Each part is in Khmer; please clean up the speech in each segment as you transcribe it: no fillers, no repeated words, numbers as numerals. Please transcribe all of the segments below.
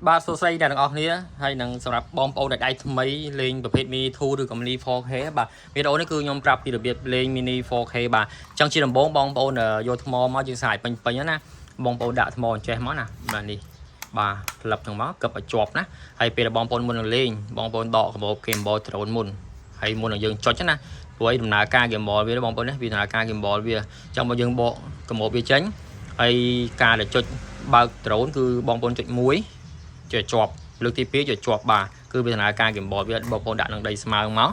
បាទសួស្តីអ្នកទាំងអស់គ្នាហើយនឹងសម្រាប់បងប្អូនដែលដៃថ្មីលេងប្រភេទ Mini 2ឬក៏ Mini 4K បាទវីដេអូនេះគឺខ្ញុំប្រាប់ពីរបៀបលេង Mini 4K បាទអញ្ចឹងជាដំបូងបងប្អូនយកថ្មមកយើងសាយពេញពេញណាបងប្អូនដាក់ថ្មអញ្ចេះមកណាបាទនេះបាទផ្លឹបហ្នឹងមកកឹបឲ្យជាប់ណាហើយពេលដែលបងប្អូនមុននឹងលេងបងប្អូនដកកាបូប gimbal drone មុនហើយមុននឹងយើងចុចណាព្រោះឯដំណើរការ gimbal វាបងប្អូននេះវាដំណើរការ gimbal វាអញ្ចឹងបើយើងបកកាបូបវាចេញហើយការដែលចុចបើក drone គឺបងប្អូនចុច1 ចុចជាប់លើកទី2ចុចជាប់បាទគឺវាដំណើរការ gimbal វាបងប្អូនដាក់នឹងដីស្មើមក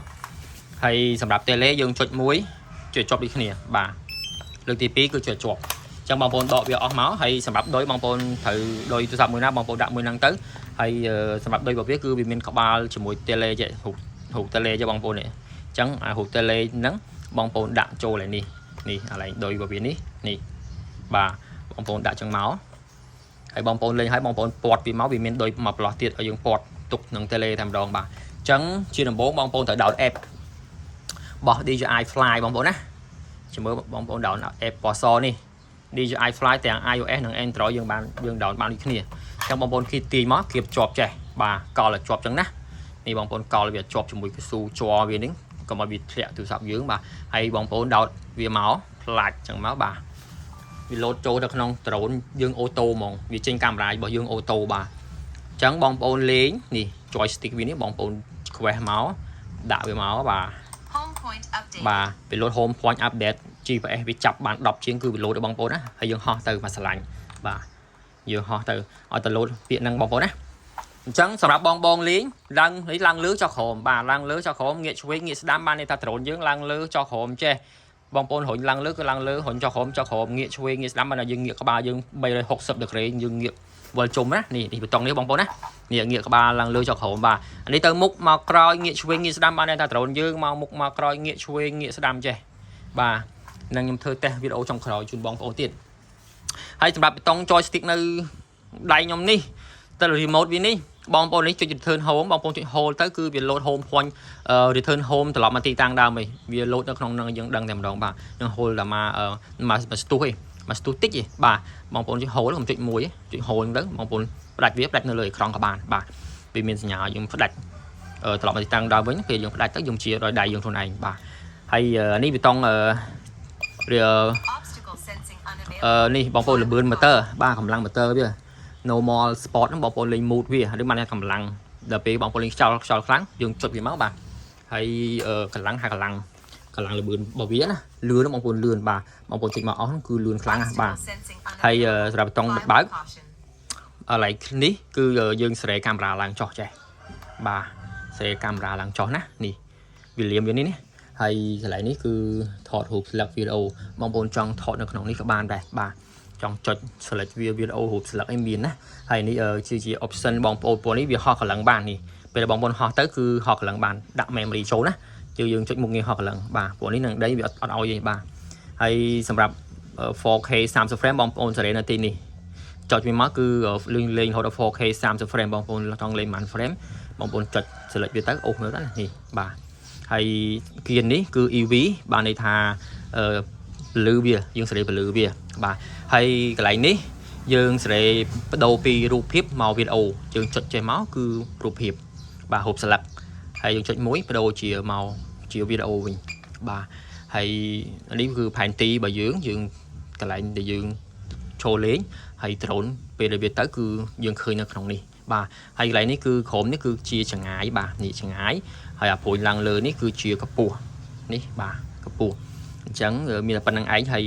ហើយសម្រាប់ tele យើងចុចមួយចុចជាប់ដូចគ្នាបាទលើកទី2គឺចុចជាប់អញ្ចឹងបងប្អូនដកវាអស់មកហើយសម្រាប់ដុយបងប្អូនត្រូវដុយទូរស័ព្ទមួយណាបងប្អូនដាក់មួយហ្នឹងទៅហើយសម្រាប់ដុយរបស់វាគឺវាមានក្បាលជាមួយ tele ចេះរូបរូប tele ចេះបងប្អូននេះអញ្ចឹងអារូប tele ហ្នឹងបងប្អូនដាក់ចូលឯនេះនេះអាឡែងដុយរបស់វានេះនេះបាទបងប្អូនដាក់ចឹងមក ហើយបងប្អូនលេងហើយបងប្អូនពាត់វាមកវាមានដូចមកប្លោះទៀតឲ្យយើងពាត់ទុកក្នុង tele តែម្ដងបាទអញ្ចឹងជាដំបូងបងប្អូនត្រូវ download app របស់ DJI Fly បងប្អូនណាជាមួយបងប្អូន download app ពណ៌សនេះ DJI Fly ទាំង iOS និង Android យើងបានយើង download បានដូចគ្នាអញ្ចឹងបងប្អូនគៀបទាញមកគៀបជាប់ចេះបាទកលឲ្យជាប់ចឹងណានេះបងប្អូនកលវាជាប់ជាមួយកស៊ូជ័រវានេះកុំឲ្យវាធ្លាក់ទូរស័ព្ទយើងបាទហើយបងប្អូនដោតវាមកផ្លាច់ចឹងមកបាទ វាលោតចូលទៅក្នុង drone យើង auto ហ្មងវាចេញកាមេរ៉ារបស់យើង auto បាទអញ្ចឹងបងប្អូនលេងនេះ joystick វានេះបងប្អូនខ្វេះមកដាក់វាមកបាទ Home point update. បាទវាលោត home point update GPS វាចាប់បាន10ជាងគឺវាលោតដល់បងប្អូនណាហើយយើងហោះទៅមកស្រឡាញ់បាទយើងហោះទៅឲ្យទៅលោតពាក្យហ្នឹងបងប្អូនណាអញ្ចឹងសម្រាប់បងបងលេងឡើងនេះឡើងលើចុះក្រោមបាទឡើងលើចុះក្រោមងាកឆ្វេងងាកស្ដាំបានន័យថា drone យើងឡើងលើចុះក្រោមចេះបងប្អូនរុញឡើងលើគឺឡើងលើរុញចុះក្រោមចុះក្រោមងាកឆ្វេងងាកស្ដាំបានថាយើងងាកក្បាលយើង360 degree យើងងាកវិលជុំណានេះនេះប៊ូតុងនេះបងប្អូនណានេះងាកក្បាលឡើងលើចុះក្រោមបាទអានេះទៅមុខមកក្រោយងាកឆ្វេងងាកស្ដាំបានន័យថា drone យើងមកមុខមកក្រោយងាកឆ្វេងងាកស្ដាំចេះបាទនឹងខ្ញុំធ្វើតេស្តវីដេអូចុងក្រោយជូនបងប្អូនទៀតហើយសម្រាប់ប៊ូតុង joystick នៅដៃខ្ញុំនេះទៅ remote វានេះបងប្អូននេះចុច return home បងប្អូនចុច hold ទៅគឺវា load home point return home ត្រឡប់មកទីតាំងដើមឯងវា load នៅក្នុងនឹងយើងដឹងតែម្ដងបាទយើង hold តែមកមកស្ទុះឯងមកស្ទុះតិចឯងបាទបងប្អូនចុច hold កុំចុចមួយចុច hold ទៅបងប្អូនផ្ដាច់វាផ្ដាច់នៅលើអេក្រង់ក៏បានបាទវាមានសញ្ញាយើងផ្ដាច់ត្រឡប់មកទីតាំងដើមវិញពេលយើងផ្ដាច់ទៅយើងជាដោយដៃយើងខ្លួនឯងបាទហើយនេះប៊ូតុងវា Obstacle sensing unavailable. អឺនេះបងប្អូនលបឿន motor បាទកម្លាំង motor វា normal sport ហ្នឹងបងប្អូនលេង mode វាឬបានកម្លាំងដល់ពេលបងប្អូនលេងខ្យល់ខ្យល់ខ្លាំងយើងចុចវាមកបាទហើយកម្លាំងហៅកម្លាំងកម្លាំងលបឿនរបស់វាណាលឿនបងប្អូនលឿនបាទបងប្អូនចុចមកអស់គឺលឿនខ្លាំងណាស់បាទ Obstacle sensing ហើយ unavailable. សម្រាប់ប៊ូតុង Fly បើក with caution. ឥឡូវនេះគឺយើងសេរីកាមេរ៉ាឡើងចុះចេះបាទសេរីកាមេរ៉ាឡើងចុះណានេះវាលៀមវានេះណាហើយកន្លែងនេះគឺថតរូបស្លឹកវីដេអូបងប្អូនចង់ថតនៅក្នុងនេះក៏បានដែរបាទចង់ចុច select វាវីដេអូរូបស្លឹកអីមានណាហើយនេះជា option បងប្អូនពួកនេះវាហោះកម្លាំងបាននេះពេលបងប្អូនហោះទៅគឺហោះកម្លាំងបានដាក់ memory ចូលណាជឿយើងចុចមុខងារហោះកម្លាំងបាទពួកនេះនឹងដីវាអត់អត់ឲ្យទេបាទហើយសម្រាប់ 4K 30 frame បងប្អូនសេរីនៅទីនេះ ចុចវាមកគឺលេងលេងរហូតដល់ 4K 30 frame បងប្អូនចង់លេងប៉ុន្មាន frame បងប្អូនចុច select វាទៅអូសមើលទៅណានេះបាទហើយគៀននេះគឺ EV បានន័យថាអឺពលឺវាយើងសេរីពលឺវាបាទហើយកន្លែងនេះយើងសេរីបដូរពីរូបភាពមកវីដេអូយើងចុចចេះមកគឺរូបភាពបាទរូបស្លឹកហើយយើងចុចមួយបដូរជាមកជាវីដេអូវិញបាទហើយនេះគឺផែនទីរបស់យើងយើងកន្លែងដែលយើងចូលលេង ហើយ drone ពេលដែលវាទៅគឺយើងឃើញនៅក្នុងនេះបាទហើយកន្លែងនេះគឺក្រុមនេះគឺជាចងាយបាទនេះចងាយហើយអាព្រួយឡើងលើនេះគឺជាកម្ពស់នេះបាទកម្ពស់អញ្ចឹងមានតែប៉ុណ្្នឹងឯងហើយ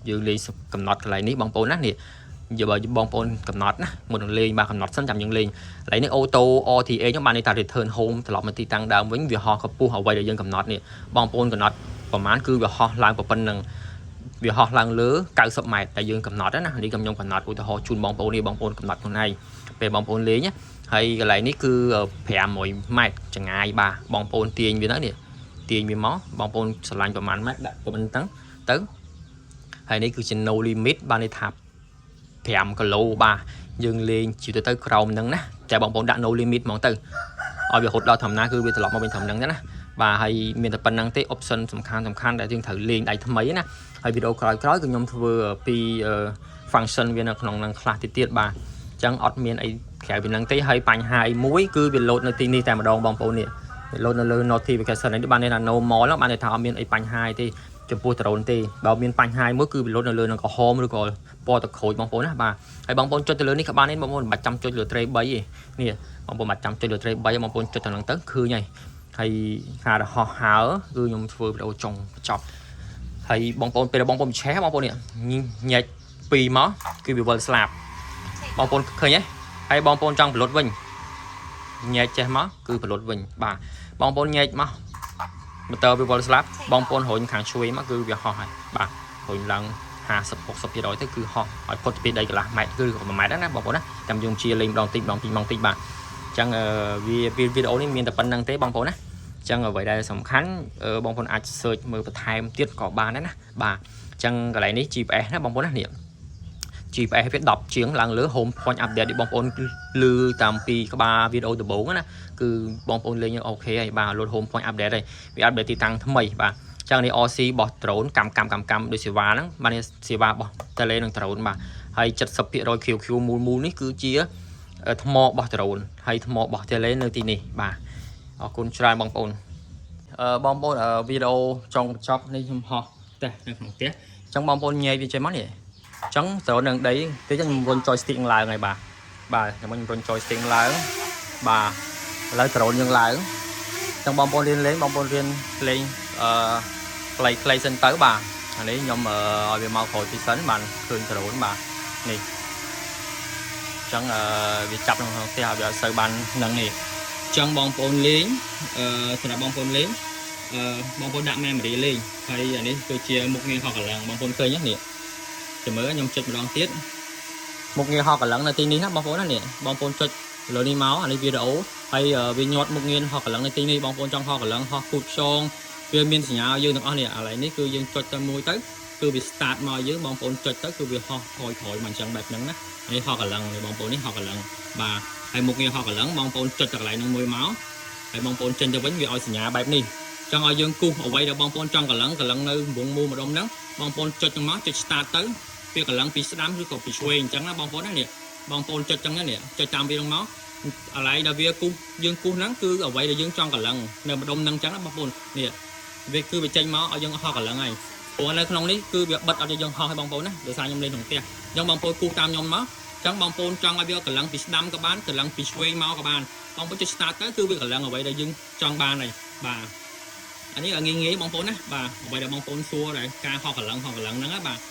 យើងលេងកំណត់កន្លែងនេះបងប្អូនណានេះយកបើបងប្អូនកំណត់ណាមុននឹងលេងបាទកំណត់សិនចាំយើងលេងកន្លែងនេះ auto RTA ហ្នឹងបានន័យថា return home ត្រឡប់មកទីតាំងដើមវិញវាហោះកម្ពស់អ្វីដែលយើងកំណត់នេះបងប្អូនកំណត់ប្រហែលគឺវាហោះឡើងប៉ុណ្្នឹង វាហោះឡើងលើ90ម៉ែត្រតែយើងកំណត់ណានេះខ្ញុំកំណត់ឧទាហរណ៍ជូនបងប្អូននេះបងប្អូនកំណត់ខ្លួនឯងពេលបងប្អូនលេងហើយកន្លែងនេះគឺ500ម៉ែត្រចងាយបាទបងប្អូនទាញវាទៅនេះទាញវាមកបងប្អូនស្រឡាញ់ប្រហែលម៉ែត្រដាក់ប៉ុណ្្នឹងទៅហើយនេះគឺជា no limit បានន័យថា5គីឡូបាទយើងលេងជាទៅទៅក្រោមហ្នឹងណាតែបងប្អូនដាក់ no limit ហ្មងទៅឲ្យវារត់ដល់ធម្មតាគឺវាត្រឡប់មកវិញធម្មតាហ្នឹងណាបាទហើយមានតែប៉ុណ្្នឹងទេ option សំខាន់សំខាន់ដែលយើងត្រូវលេងដៃថ្មីណាហើយវីដេអូក្រោយៗគឺខ្ញុំធ្វើពី function វានៅក្នុងនឹងខ្លះទៀតទៀតបាទអញ្ចឹងអត់មានអី ក្រៅពីហ្នឹងទេហើយបញ្ហាអីមួយគឺវាលោតនៅទីនេះតែម្ដងបងប្អូននេះវាលោតនៅលើ notification នេះបានន័យថា normal ហ្នឹងបានន័យថាអត់មានអីបញ្ហាទេចំពោះ drone ទេបើមានបញ្ហាមួយគឺវាលោតនៅលើនឹងក្រហមឬក៏ពណ៌ទឹកក្រូចបងប្អូនណាបាទហើយបងប្អូនចុចទៅលើនេះក៏បានដែរបងប្អូនមិនបាច់ចាំចុចលើ tray 3ទេនេះបងប្អូនមិនបាច់ចាំចុចលើ tray 3បងប្អូនចុចទៅហ្នឹងទៅឃើញហើយហើយការរហោះហើរគឺខ្ញុំធ្វើវីដេអូចុងបញ្ចប់ហើយបងប្អូនពេលបងប្អូនឆេះបងប្អូននេះញែកពីរមកគឺវាវិលស្លាប់បងប្អូនឃើញទេហើយបងប្អូនចង់ប្លុតវិញញែកចេះមកគឺប្លុតវិញបាទបងប្អូនញែកមកម៉ូទ័រវាវិលស្លាប់បងប្អូនរុញខាងឆ្វេងមកគឺវាហោះហើយបាទរុញឡើង50 60%ទៅគឺហោះឲ្យផុតពីដីកន្លះម៉ែត្រគឺ1ម៉ែត្រហ្នឹងណាបងប្អូនណាចាំយើងជាលេងម្ដងតិចម្ដងពីរម៉ោងតិចបាទអញ្ចឹងវាវីដេអូនេះមានតែប៉ុណ្្នឹងទេបងប្អូនណាអញ្ចឹងអ្វីដែលសំខាន់បងប្អូនអាច search មើលបន្ថែមទៀតក៏បានដែរណាបាទអញ្ចឹងកន្លែងនេះ GPS ណាបងប្អូនណានេះ GPS វា10ជាងឡើងលើ home point update នេះបងប្អូនលឺតាមពីក្បាលវីដេអូដំបូងណាគឺបងប្អូនលេង OK ហើយបាទលោត home point update ហើយវា update ទីតាំងថ្មីបាទចឹងនេះ RC របស់ drone កម្មកម្មកម្មកម្មដោយសេវាហ្នឹងបាទនេះសេវារបស់ tele និង drone បាទហើយ70% QQ មូលមូលនេះគឺជាថ្មរបស់ drone ហើយថ្មរបស់ tele នៅទីនេះបាទអរគុណច្រើនបងប្អូនអឺបងប្អូនវីដេអូចុងបញ្ចប់នេះខ្ញុំហោះផ្ទះនៅក្នុងផ្ទះអញ្ចឹងបងប្អូនញែកវាចេញមកនេះអញ្ចឹងត្រូវនឹងដីតិចខ្ញុំរុញ joystick ឡើងហើយបាទបាទខ្ញុំរុញ joystick ឡើងបាទឥឡូវ drone យើងឡើងអញ្ចឹងបងប្អូនរៀនលេងបងប្អូនរៀនលេងអឺខ្លីខ្លីសិនទៅបាទអានេះខ្ញុំឲ្យវាមកក្រោយទីសិនបាទឃើញ drone បាទនេះអញ្ចឹងអឺវាចាប់ក្នុងផ្ទះឲ្យវាអត់សូវបាននឹងនេះអញ្ចឹងបងប្អូនលេងអឺសម្រាប់បងប្អូនលេងអឺបងប្អូនដាក់ memory លេងហើយអានេះគឺជាមុខងារហោះកម្លាំងបងប្អូនឃើញទេនេះចាំមើលខ្ញុំចុចម្ដងទៀតមុខងារហោះកម្លាំងនៅទីនេះណាបងប្អូនណានេះបងប្អូនចុចលើនេះមកអានេះវីដេអូហើយវាញាត់មុខងារហោះកម្លាំងនៅទីនេះបងប្អូនចង់ហោះកម្លាំងហោះគូតខ្យងវាមានសញ្ញាឲ្យយើងទាំងអស់នេះអាឡែងនេះគឺយើងចុចទៅមួយទៅគឺវា start មកយើងបងប្អូនចុចទៅគឺវាហោះថយក្រោយមកអញ្ចឹងបែបហ្នឹងណានេះហោះកម្លាំងនេះបងប្អូននេះហោះកម្លាំងបាទហើយមុខងារហោះកម្លាំងបងប្អូនចុចទៅកន្លែងហ្នឹងមួយមកហើយបងប្អូនចេញទៅវិញវាឲ្យសញ្ញាបែបនេះចង់ឲ្យយើងគូសអ្វីដែលបងប្អូនចង់កម្លាំងកម្លាំងនៅវងមូលម្ដុំហ្នឹងបងប្អូនចុចទៅមកចុច start ទៅវាកម្លាំងពីស្ដាំឬក៏ពីឆ្វេងអញ្ចឹងណាបងប្អូនណានេះបងប្អូនចុចចឹងណានេះចុចតាមវាហ្នឹងមកកន្លែងដែលវាគូសយើងគូសហ្នឹងគឺអ្វីដែលយើងចង់កម្លាំងនៅម្ដុំហ្នឹងអញ្ចឹងណាបងប្អូននេះវាគឺវាចេញមកឲ្យយើងហោះកម្លាំងហើយព្រោះនៅក្នុងនេះគឺវាបិទអត់ឲ្យយើងហោះឲ្យបងប្អូនណាដោយសារខ្ញុំលេងក្នុងផ្ទះអញ្ចឹងបងប្អូនគូសតាមខ្ញុំមកអញ្ចឹងបងប្អូនចង់ឲ្យវាកម្លាំងពីស្ដាំក៏បានកម្លាំងពីឆ្វេងមកក៏បានបងប្អូនចុច start ទៅគឺវាកម្លាំងអ្វីដែលយើងចង់បានហើយបាទអានេះងាយងាយបងប្អូនណាបាទអ្វីដែលបងប្អូនសួរដែលការហោះកម្លាំងហោះកម្លាំងហ្នឹងណាបាទ។